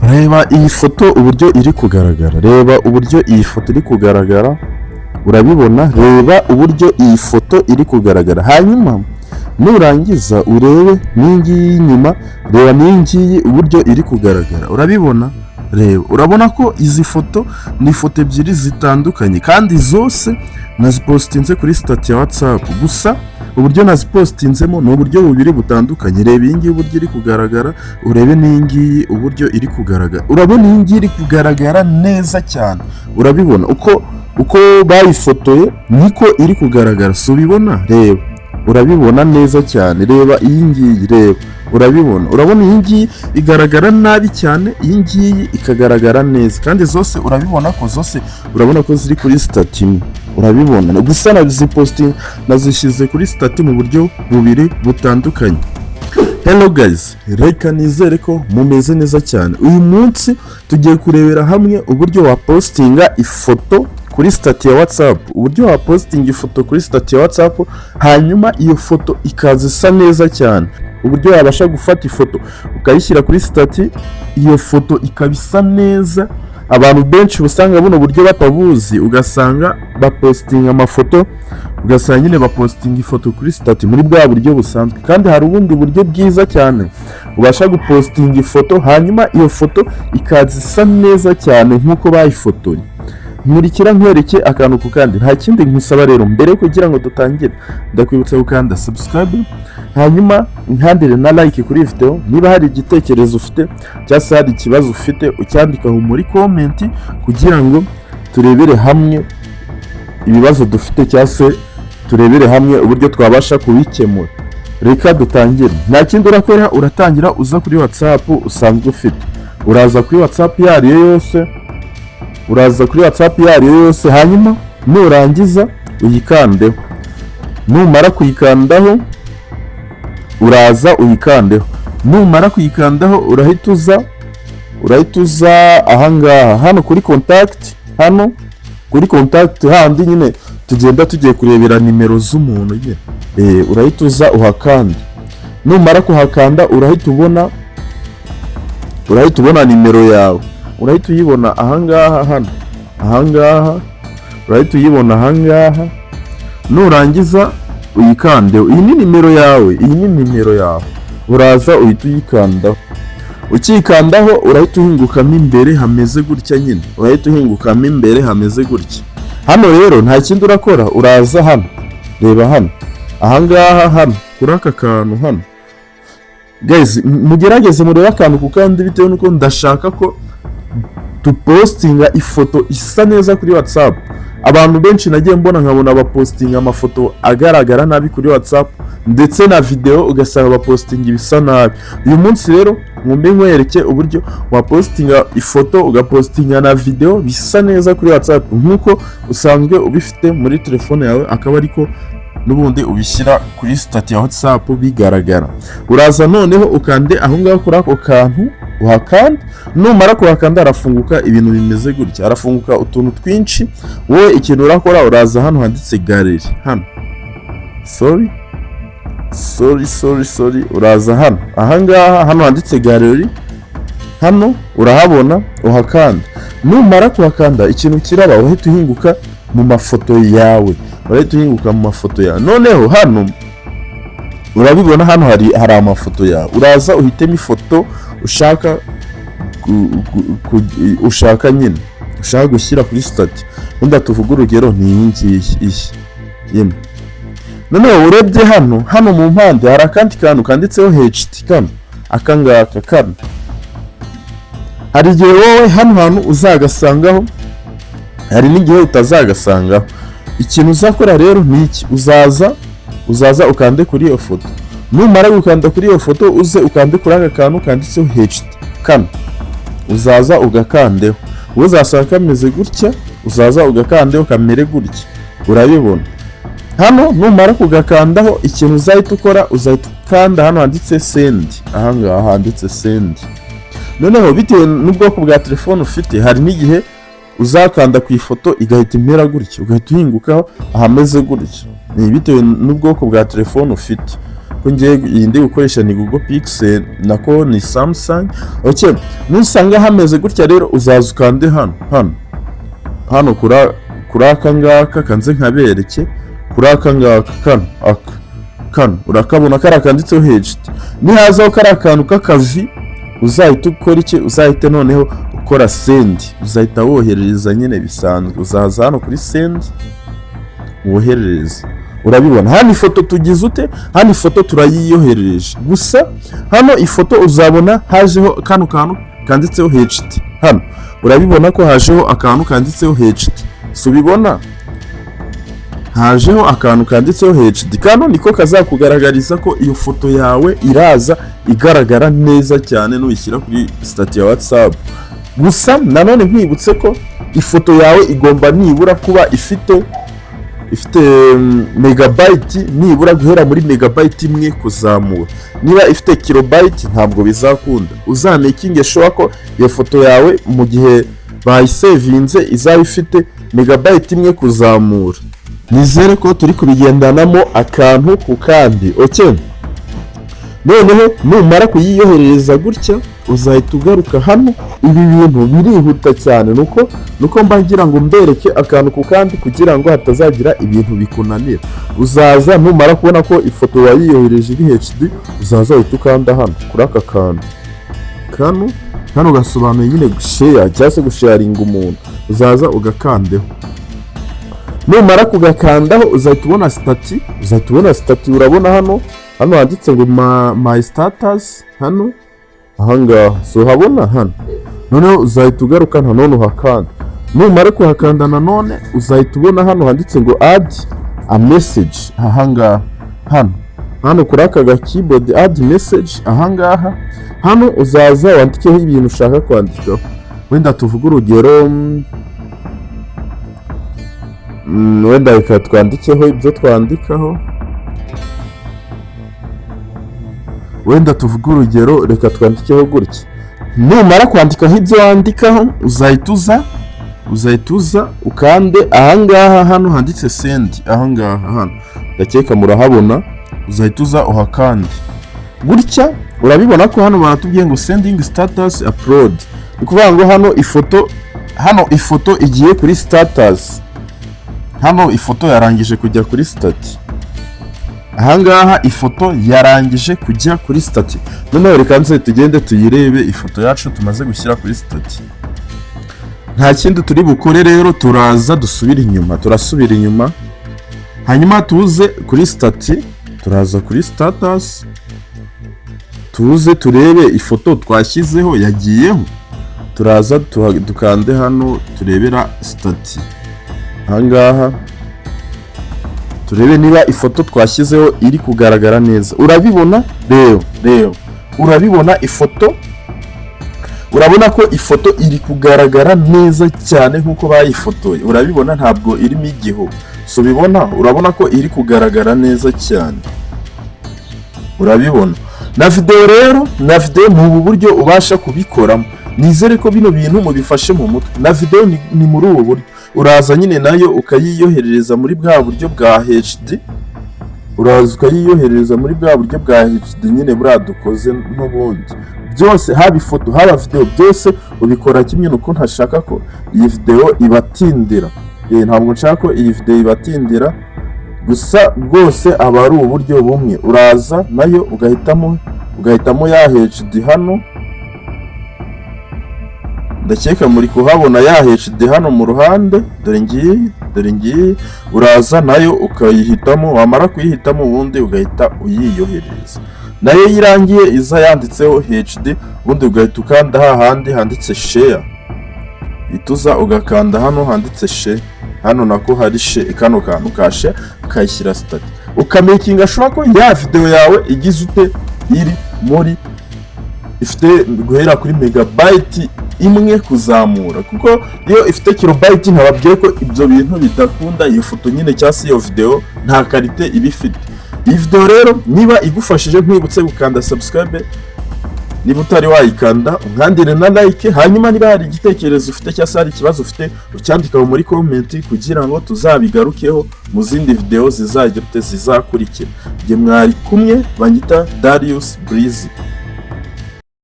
Reba iyi foto uburyo iri kugaragara, reba uburyo iyi foto iri kugaragara, urabibona? Reba uburyo iyi foto iri kugaragara. Hanyuma nurangiza urebe n'iyi ngiyi y'inyuma, reba n'iyi ngiyi uburyo iri kugaragara, urabibona? Reba, urabona ko izi foto ni ifoto ebyiri zitandukanye kandi zose nazipositinze kuri status ya WhatsApp. Gusa uburyo nazipositinzemo ni uburyo bubiri butandukanye. Reba iyi ngiyi uburyo iri kugaragara, urebe n'iyi ngiyi uburyo iri kugaragara. Urabona iyi ngiyi iri kugaragara neza cyane, urabibona uko bayifotoye niko iri kugaragara, si ubibona? Reba, urabibona neza cyane. Reba iyi ngiyi, reba, urabibona? Urabona iyi ngiyi igaragara nabi cyane, iyi ngiyi ikagaragara neza, kandi zose urabibona ko zose urabona ko ziri kuri status imwe, urabibona? Gusa nazipositinga, nazishyize kuri status mu buryo bubiri butandukanye. Hello guys, reka nizere ko mumeze neza cyane. Uyu munsi tugiye kurebera hamwe uburyo wapositinga ifoto kuri status ya WhatsApp, uburyo wapositinga ifoto kuri status ya WhatsApp hanyuma iyo foto ikaza isa neza cyane, uburyo wabasha gufata ifoto ukayishyira kuri status, iyo foto ikaba isa neza. Abantu benshi usanga buno buryo batabuzi, ugasanga bapositinga amafoto, ugasanga nyine bapositinga ifoto kuri status muri bwa buryo busanzwe, kandi hari ubundi buryo bwiza cyane ubasha gupositinga ifoto hanyuma iyo foto ikaza isa neza cyane nk'uko bayifotoye. Nkurikira nkwereke akantu ku kandi. Nta kindi nkusaba rero mbere yo kugira ngo dutangire, ndakwibutsa gukanda subscribe, hanyuma nkandire na like kuri iyi video. Niba hari igitekerezo ufite cyangwa se hari ikibazo ufite, ucyandikaho muri comment kugira ngo turebere hamwe ibibazo dufite cyangwa se turebere hamwe uburyo twabasha kubikemura. Reka dutangire. Nta kindi urakora, uratangira uza kuri WhatsApp usanzwe ufite. Uraza kuri WhatsApp iyo ariyo yose, uraza kuri WhatsApp iyo ariyo yose, hanyuma nurangiza uyikandeho. Numara kuyikandaho, uraza uyikandeho. Numara kuyikandaho, urahita uza ahangaha hano kuri contact, hano kuri contact handi nyine tugenda tugiye kurebera nimero z'umuntu nyine. Urahita uza uhakanda. Numara kuhakanda, urahita ubona nimero yawe, urahita uyibona ahangaha hano, ahangaha urahita uyibona ahangaha. Nurangiza uyikande. Iyi ni nimero yawe, iyi ni nimero yawe. Uraza uhita uyikandaho. Ukikandaho, urahita uhingukamo imbere hameze gutya nyine, urahita uhingukamo imbere hameze gutya. Hano rero nta kindi urakora, uraza hano, reba hano ahangaha hano kuri aka kantu hano. Guys, mugerageze murebe akantu ku kandi, bitewe n'uko ndashaka ko tupositinga ifoto isa neza kuri WhatsApp. Abantu benshi nagiye mbona, nkabona bapositinga amafoto agaragara nabi kuri WhatsApp, ndetse na video ugasanga bapositinga ibisa nabi. Uyu munsi rero nkumbe nkwereke uburyo wapositinga ifoto, ugapositinga na video bisa neza kuri WhatsApp, nk'uko usanzwe ubifite muri telefone yawe, akaba ariko n'ubundi ubishyira kuri status ya WhatsApp bigaragara. Uraza noneho ukande aho ngaho kuri ako kantu, uhakanda. Numara kuhakanda, harafunguka ibintu bimeze gutya, harafunguka utuntu twinshi. Wowe ikintu urakora, uraza hano handitse gallery hano, sorry, sorry, sorry, sorry, uraza hano ahangaha hano handitse gallery hano, urahabona, uhakanda. Numara kuhakanda, ikintu kiraba, urahita uhinguka mu mafoto yawe, urahita uhinguka mu mafoto yawe. Noneho hano urabibona, hano hari amafoto yawe. Uraza uhitemo ifoto ushaka ushaka nyine, ushaka gushyira kuri status. Wenda tuvuge urugero ni iyi ngiyi, iyi imwe. Noneho urebye hano mu mpande hari akandi kantu kanditseho HD kano, aka ngaka kano. Hari igihe wowe hano hantu uzagasangaho, hari n'igihe utazagasangaho. Ikintu uzakora rero ni iki: uzaza ukande kuri iyo foto. Numara gukanda kuri iyo foto, uze ukande kuri aka kantu kanditseho HD kano, uzaza ugakandeho. Uzasanga kameze gutya, uzaza ugakandeho kamere gutya, urabibona hano. Numara kugakandaho, ikintu uzahita ukora, uzahita ukanda hano handitse send, ahangaha handitse send. Noneho bitewe n'ubwoko bwa telefone ufite, hari n'igihe uzakanda ku ifoto igahita imera gutya, ugahita uhingukaho ahameze gutya. Ni bitewe n'ubwoko bwa telefone ufite. Kuri telefone yanjye rero ntabwo bimeze gutya, Ko ngiye iyi ndi gukoresha ni Google Pixel, nako ni Samsung. Okay, nusanga hameze gutya rero, uzaza ukande hano kuri aka ngaka kanze nkabereke, kuri aka ngaka kano, aka kano urakabona kariya kanditseho HD. Nihazaho kariya kantu k'akavi, uzahita ukora iki? Uzahite noneho ukora send, uzahita woherereza nyine bisanzwe. Uzaza hano kuri send, woherereza. Urabibona hano ifoto tugize ute? Hano ifoto turayiyoherereje. Gusa hano ifoto uzabona hajeho kano kantu kanditseho HD. Hano urabibona ko hajeho akantu kanditseho HD. Si ubibona? Hajeho akantu kanditseho HD. Kano niko kazakugaragariza ko iyo foto yawe iraza igaragara neza cyane nuyishyira kuri status ya WhatsApp. Gusa nanone nkwibutse ko ifoto yawe igomba nibura kuba ifite megabyte, nibura guhera muri megabyte 1 kuzamura. Niba ifite kilobyte ntabwo bizakunda. Uzamakinge sure ko iyo foto yawe mu gihe bayisevinze izaba ifite megabyte 1 kuzamura. Nizere ko turi kubigendanamo akantu ku kandi. Okay, noneho numara kuyiyoherereza gutya, uzahita ugaruka hano. Ibi bintu birihuta cyane, nuko mba ngira ngo mbereke akantu ku kandi kugira ngo hatazagira ibintu bikunanira. Uzaza numara kubona ko ifoto wayiyohereje iri HD, uzaza uhita ukanda hano kuri aka kantu kano. Kano gasobanuye nyine share cyangwa se gusharinga umuntu. Uzaza ugakandeho. Numara kugakandaho uzahita ubona status, uzahita ubona status. Urabona hano handitse ngo my status hano ahangaha, si uhabona hano? Noneho uzahita ugaruka nanone uhakanda. Numara kuhakanda nanone, uzahita ubona hano handitse ngo add a message ahangaha hano kuri aka ga keyboard, add message ahangaha. Hano uzaza wandikeho ibintu ushaka kwandikaho. Wenda tuvuge urugero, wenda reka twandikeho ibyo twandikaho. Wenda tuvuge urugero, reka twandikeho gutya. Numara kwandikaho ibyo wandikaho, uzahita uza ukande ahangaha hano handitse send ahangaha hano, ndakeka murahabona. Uzahita uza uhakande gutya. Urabibona ko hano baratubwiye ngo sending status upload. Ni ukuvuga ngo hano ifoto igiye kuri status. Hano ifoto yarangije kujya kuri status. Ahangaha ifoto yarangije kujya kuri status. Noneho reka nze tugende tuyirebe ifoto yacu tumaze gushyira kuri status. Nta kindi turi bukore rero, turaza dusubire inyuma. Turasubira inyuma, hanyuma tuze kuri status. Turaza kuri status, tuze turebe ifoto twashyizeho yagiyeho. Turaza dukande hano turebera status ahangaha, turebe niba ifoto twashyizeho iri kugaragara neza. Urabibona rero, urabibona ifoto, urabona ko ifoto iri kugaragara neza cyane nk'uko bayifotoye. Urabibona ntabwo irimo igihu, so ubibona, urabona ko iri kugaragara neza cyane, urabibona. Na videwo rero, na videwo ni ubu buryo ubasha kubikoramo. Nizere ko bino bintu mubifashe mu mutwe. Na videwo ni muri ubu buryo. Uraza nyine nayo ukayiyoherereza muri bwa buryo bwa HD. Uraza ukayiyoherereza muri bwa buryo bwa HD nyine buriya dukoze n'ubundi. Byose, haba ifoto, haba videwo, byose ubikora kimwe. Nuko ntashaka ko iyi videwo ibatindira. Ntabwo nshaka ko iyi videwo ibatindira. Gusa bwose aba ari uburyo bumwe. Uraza nayo ugahitamo ya HD hano. Ndakeka muri kuhabona ya HD hano mu ruhande. Dore ngiyi, dore ngiyi. Uraza nayo ukayihitamo. Wamara kuyihitamo, ubundi ugahita uyiyohereza. Nayo iyo irangiye iza yanditseho HD. Ubundi ugahita ukanda hahandi handitse share. Ituza ugakanda hano handitse share, hano nako hari share, kano kantu ka share, ukayishyira status, ukamakinga sure ko ya video yawe igize ute? Iri muri ifite guhera kuri megabyte 1 kuzamura, kuko iyo ifite kilobyte ntababwiye ko ibyo bintu bidakunda. Iyo foto nyine cyangwa se iyo video nta qualité iba ifite. Iyi video rero niba igufashije, nkwibutse gukanda subscribe. Niba utari wayikanda, unkandire na like. Hanyuma niba hari igitekerezo ufite cyangwa se hari ikibazo ufite, ucyandika muri comment kugira ngo tuzabigarukeho mu zindi video zizagira ute, zizakurikira. Njye mwari kumwe, banyita Darius Breezy.